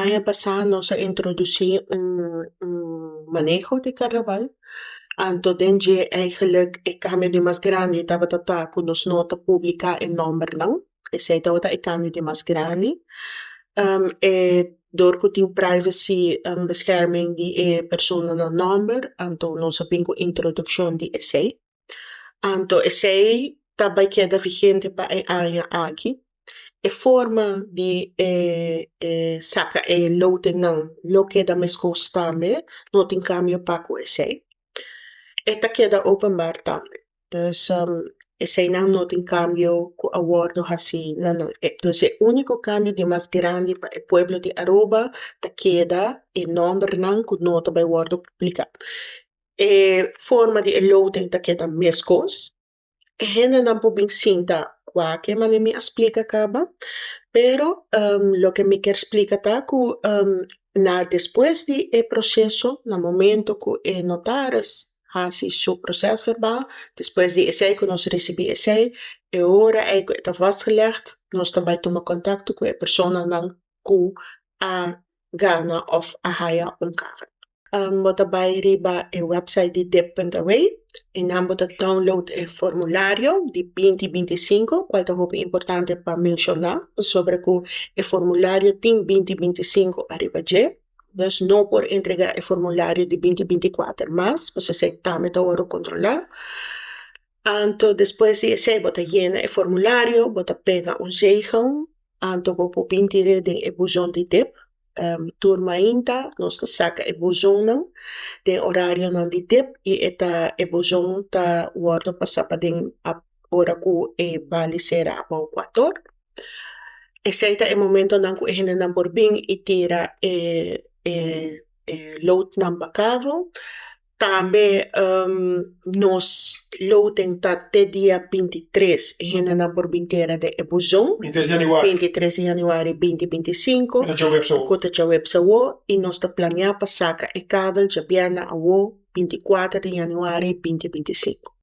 Aña pasa nos a introduci un maneho di carnaval, anto den dje eigenlijk e cambio di mas grandi tabata ta cu nos no ta publica e nombernan, esey tabata e cambio di mas grandi. E door cu tin privacy bescherming di e personanan nomber, anto nos a bin cu introduccion di esey. Anto esey ta bay keda vigente pa e aña aki. E forma di e saca e lotingnan lo keda mescos tambe, no tin cambio pa cu esey. E ta keda openbaar tambe, dus eseynan no tin cambio cu a wordo haci na nan. Dus e unico cambio di mas grandi pa e pueblo di Aruba ta keda e nombernan cu no ta bay wordo publica. E forma di e loting ta keda mescos. E hendenan por bin sinta wak manera mi a splica caba, pero loke mi kier splica ta cu na despues di e proceso, na momento cu e notaris haci su procesverbaal, despues di esey cu nos ricibi esey, e ora ey cu e ta vastgelegd, nos ta bay tuma contacto cu e personanan cu a gana of a haya un kavel. Bo ta bay riba e website di dip.aw y nan bo ta download e formulario di 2025, cual ta hopi importante pa menciona, pasobra cu e formulario tin 2025 ariba dje, dus no por entrega e formulario di 2024 mas, pasobra esey tambe ta wordo controla. Anto despues di esey bo ta yena e formulario, bo ta pega un zegel, anto bo por bin tira den e buzon di DIP. Tur mainta nos ta saca e buzonnan den horarionan di DIP y e ta e buzon ta wordo pasa paden ora cu e bali cera abou 4'or. Esey ta e momentonan cu e hendenan por bin y tira e loodnan pa cabo. Tambe nos loting ta te dia 23, e hendenan por bin tira den e buzon. 23 di januari. 23 di januari 2025. Cu ta djaweps awo. Cu ta djaweps awo y nos ta planea pa saca e kabel djabièrnè awo 24 di januari 2025.